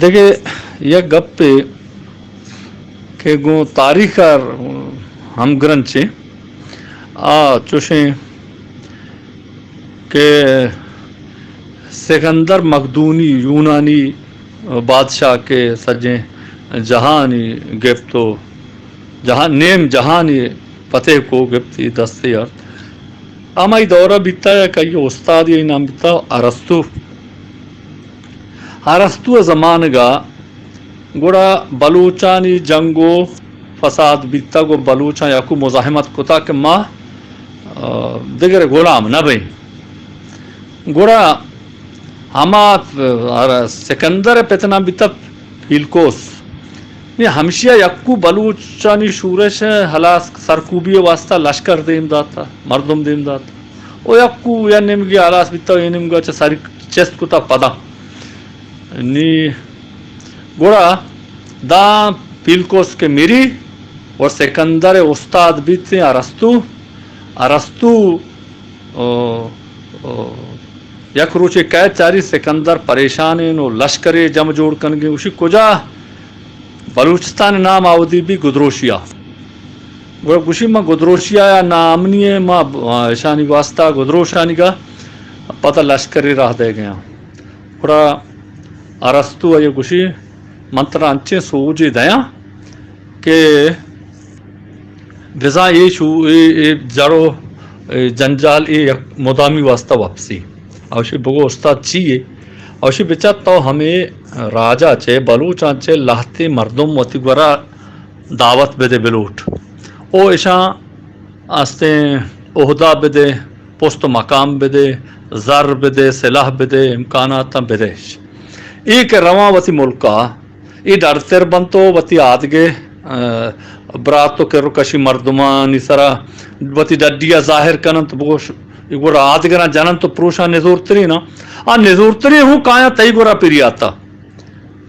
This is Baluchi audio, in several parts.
دگہ یک گپے کہ گوں تاریخ ءَ ہمگرنچیں، آ چوشیں کہ سکندر مقدونی، یونانی بادشاہ کہ سجیں جہانی گپت و جہان، نیم جہانی فتح کو، گپتی دستی ارت۔ ہمائی دورہ بیتا یک آئی استادی نام بیتا ارسطو۔ ارسطو زمانگا گڑا بلوچانی جنگ و فساد بیتگ و بلوچاں یکو مزاحمت کتا کہ ما، آ، دگر غلام نہ بئیں۔ گڑا ہما، آ، سکندر پتنا بیتا فیلکوس۔ نی ہمشیا یکو بلوچانی شورش ہلاس سرکوبی واسطہ لشکر دیم داتا، مردم دیم داتا۔ او یکو یا نمگی ہلاس بیتا، یا نمگا چہ سری چست کتا پدا۔ نی گڑا داں پیلکوس کہ مری و سکندر استاد بیت ارسطو، ارسطو، او، او، یک روچے کئیت چاری سکندر پریشان انت و لشکرے جم جوڑ کنگے، گوشی کجا؟ بلوچستان نام آودی بی گدروشیا۔ گڑا گوشی ما گدروشیا یا نامنی ما اشانی واسطہ گدروشانی گا پتہ لشکرے راہ دے گیا۔ گڑا ارسطو ءَ گوشی، من ترا انچیں سوجے دیاں کہ بزاں اے شو-، اے، اے جڑ و اے جنجال اے یک مدامی واسطہ وپسی۔ اوشی بگو استاد چی اے؟ اوشی بچار تو ہمے راجا چے، بلوچاں چے لہتے مردم وتی گورا دعوت بدے بلوٹ۔ او اشاں استیں عہدہ بدے، پست و مقام بدے، زر بدے، سلاح بدے، امکاناتاں بدے۔ اے کہ رواں وتی ملکا، اے ڈرتر بنت و وتی آدگے، آ، برات و کر و کشی مردمانی سرا وتی ڈڈیا ظاہر کننت، بگوش، اے گڑا آدگراں جننت و پروشاں نزورترین آ۔ آ نزورترین ہوں کایاں تئی گورا پریاتا۔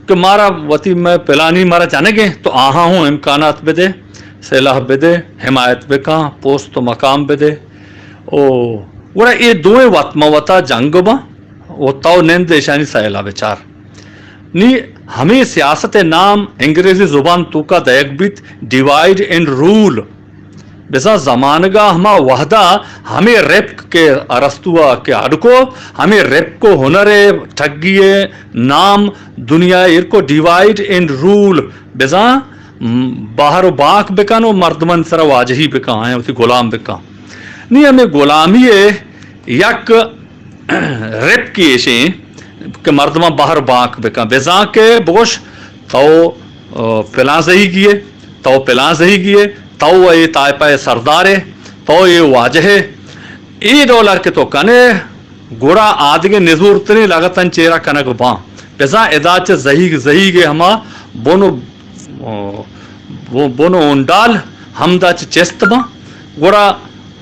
کہ مارا وتی مئے پلانی مارا جنگ انت تو آہاں ہوں امکانات بدے، سلاح بدے، حمایت بکاں، پوست و مقام بدے۔ او گڑا اے دوئیں وت ماں وتا جنگ باں و تو نند اشانی سیلا بچار۔ نی ہمے سیاست نام انگریزی زبان توکا دئیگ بیت ڈیوائیڈ اینڈ رول۔ بزاں زمانگا ہما وہدا ہمے رپک کہ ارسطو ءَ کہ اڈ کو، ہمے رپک و ہنر ءِ ٹگی ءِ نام دنیا ءَ ایر کو ڈیوائیڈ اینڈ رول، بزاں بہر و بانک بکن و مردمانی سرا واجہی بکن، آیاں وتی غلام بکن۔ نی ہمے غلامی ءِ یک رپکے ایشیں کہ مردماں بہر بانک بکن، بزاں کہ بگوش تو، آ، پلاں زہیگی ئے، تو پلاں زہیگی ئے، تو اے طائفہ ءِ سردار ئے، تو اے واجہ ئے۔ اے ڈول ہر کہ تو کن ئے، گڑا آدگہ نزورتریں لگتاں چیرا کنگ باں۔ بزاں ادا چہ زہیگ زہیگ ءِ ہما بن و، آ، بن و ہنڈال ہمدا چہ چست باں۔ گڑا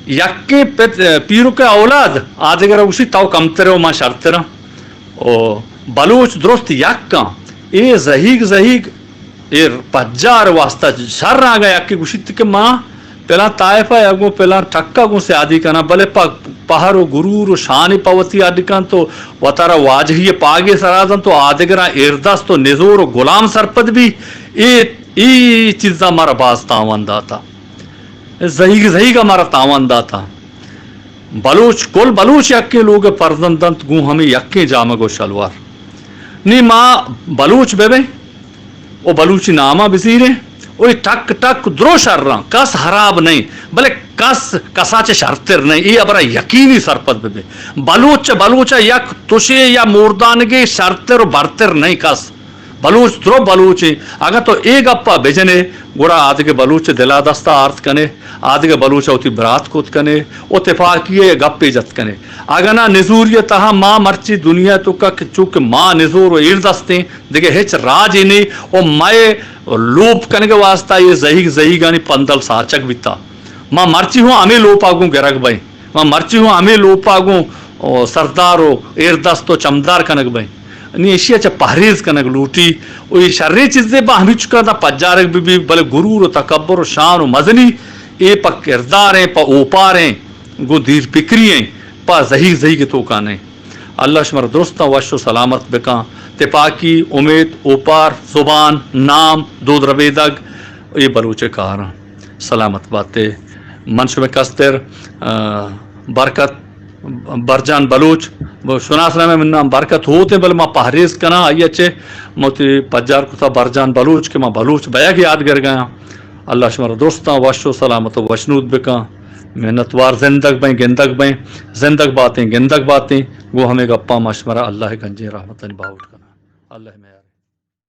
یکیں پت-، پیرک ءِ اولاد آدگرا گوشی تو کمتر ئے و ما شرتر آں۔ او بلوچ درست یک آں۔ اے زہیگ زہیگ اے پجار واسطہ شر آں۔ اگاں یکے گوشیت کہ ما پلاں طائفہ ءَ گوں پلاں ٹکا گوں سیادی کناں، بلے پہ پہر و گرور و شان پہ وتی اڈ کنت و وتارا واجہی پاگے سرا دنت و آدگراں ایردست و نزور و غلام سرپد بی، اے، اے چیزاں مارا باز تاوان داتا۔ زہیگ زہیگ ءَ مارا تاوان داتا۔ بلوچ، کل بلوچ یکیں لوگ ءِ فرزند انت، گوں ہمے یکیں جامگ و شلوار۔ نی ما بلوچ بہ بیں و بلوچی نام ءَ بزیریں و اے ٹک ٹک درو شر آں، کس ہراب نئیں، بلے کس کسا چہ شرتر نئیں، اے ہبرا یقینی سرپد بہ بے۔ بلوچ چہ بلوچ ءَ یک تشے یا موردانگے شرتر و برتر نئیں کس۔ بلوچ درو بلوچ ایں۔ اگاں تو اے گپ ءَ بجن ئے، گڑا آدگہ بلوچ ءِ دل ءَ دست ءَ آرت کن ئے، آدگہ بلوچ ءَ وتی برات کت کن ئے و تپاکی ءِ گپے جت کن ئے۔ اگاں نا نزوری ءِ تہا ما مرچی دنیا ءِ توکا کہ چونکہ ما نزور و ایردست ایں، دگہ ہچ راجے نے و مئے لوپ کنگ ءِ واستا اے زہیگ زہیگانی پندل ساچگ بیتا۔ ما مرچی ہوں ہمے لوپا گوں گرگ بئیں۔ ما مرچی ہوں ہمے لوپا گوں، او، سردار و ایردست و چمدار کنگ بئیں۔ نی ایشی ءَ چہ پہریز کنگ لوٹی و اے شریں چیزے با ہمیچکا داں پجارگ بہ بی، بلے گرور و تکبر و شان و مزنی اے پہ کرداریں، پہ اوپاریں، گوں دیر پکری ایں، پہ زہیگ زہیگ توکا نئیں۔ اللہ شمارا درستاں وش و سلامت بکاں۔ تپاکی، امیت، اوپار، زبان، نام، دود ربیدگ، اے بلوچ کاراں۔ سلامت باتے۔ من شمئے کستر، آ، برکت، برجان بلوچ، شناس نامے من نام برکت ہوتے، بل ما پہریز کناں، آئی چہ موتی پجار کتا برجان بلوچ کہ ما بلوچ بیگ یاد گرگاں۔ اللہ شمارا درستاں وش و سلامت و وشنود بکاں۔ منتوار۔ زندگ بیں، گندگ بیں، زندگ باتیں، گندگ باتیں۔ گوں ہمے گپاں ما شمارا اللہ گنجیں رحمتانی باہوٹ کناں۔ اللہ مہر۔